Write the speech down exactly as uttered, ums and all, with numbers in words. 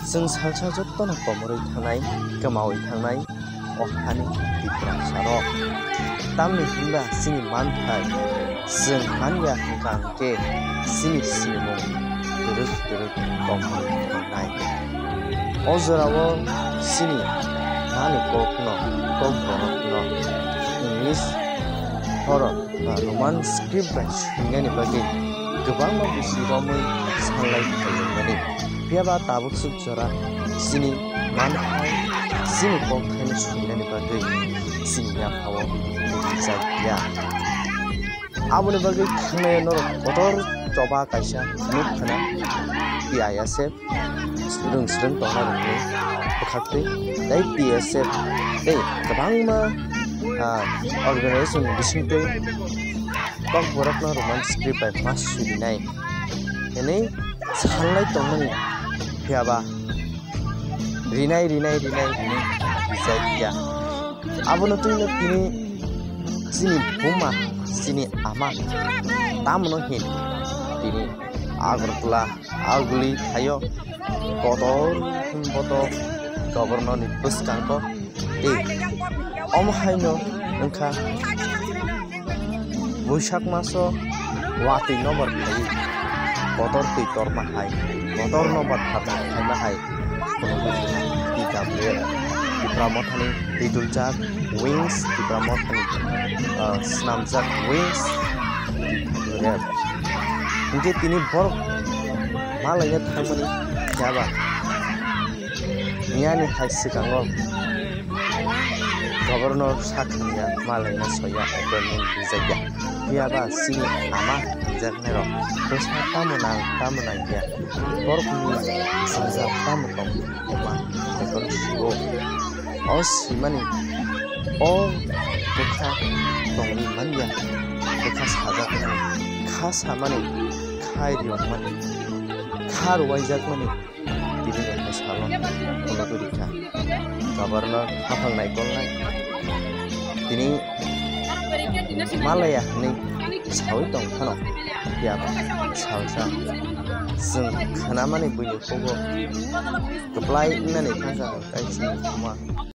Chwng salsa jotono komorwi thangnai, kwmawi thangnai o hani Tiprasarok. Tamni hinba chini manthai chwng manya hwnkha hwnkhe chini sinimung twrwk twrwk tongmani tongnai. O jorao chini nani kokno, kokborokno English horok ba Roman script bai swinani bagwi kwbangma bisi romwi sanlai phaimani. Phiya ba tabuk swk jora chini manthai, chini kokthaino swinani bagwi chini yaphao rijak ya. Aboni bagwi thangnai norok kotor choba kaisa nuk khna P I S F. Swrwng swrwng tongna rwngni bwkhaktwi tei T S F tei kwbangma, ah, organization ni bisingtwi kokborokno Roman script bai ma surinai hwnwi sanlai tongmani. Phiya ba rinai, rinai, rinai hwnwi rijak ya. Abono twino tini chini buma, chini ama tamno hin tini Agartala aguli thaio kotor boto governor ni bwskango tei omo haino wngkha Buisak maso watwi nobar phai kotor twi torma hai, kotor nobar phatar khaima hai. T W F, Tipra Mothani twiduljak wings, Tipra Mothani, ah, snamjak wings, T W F. Hinkhe tini borok malaina thangmani phiya ba niyani hai swkango governor sakhamya malaina soya appointment rijakya. Phiya ba chini ama rijaknairok bwsa tamo nang tamo nangya, borokni sajak tamo tong ma beton sigo. O simani o bwkha tongwi manya, bwkha sajakmani, kha samani, khai riyokmani, kha rwaijakmani, tini hai salo phunugwi rikha. Governor haphang naikolnai tini malaya hwnwi sawi tong phano, phiya ba salsa chwng khnamani buini kogo kwplai wngnani thangkha, hwnkhe chini buma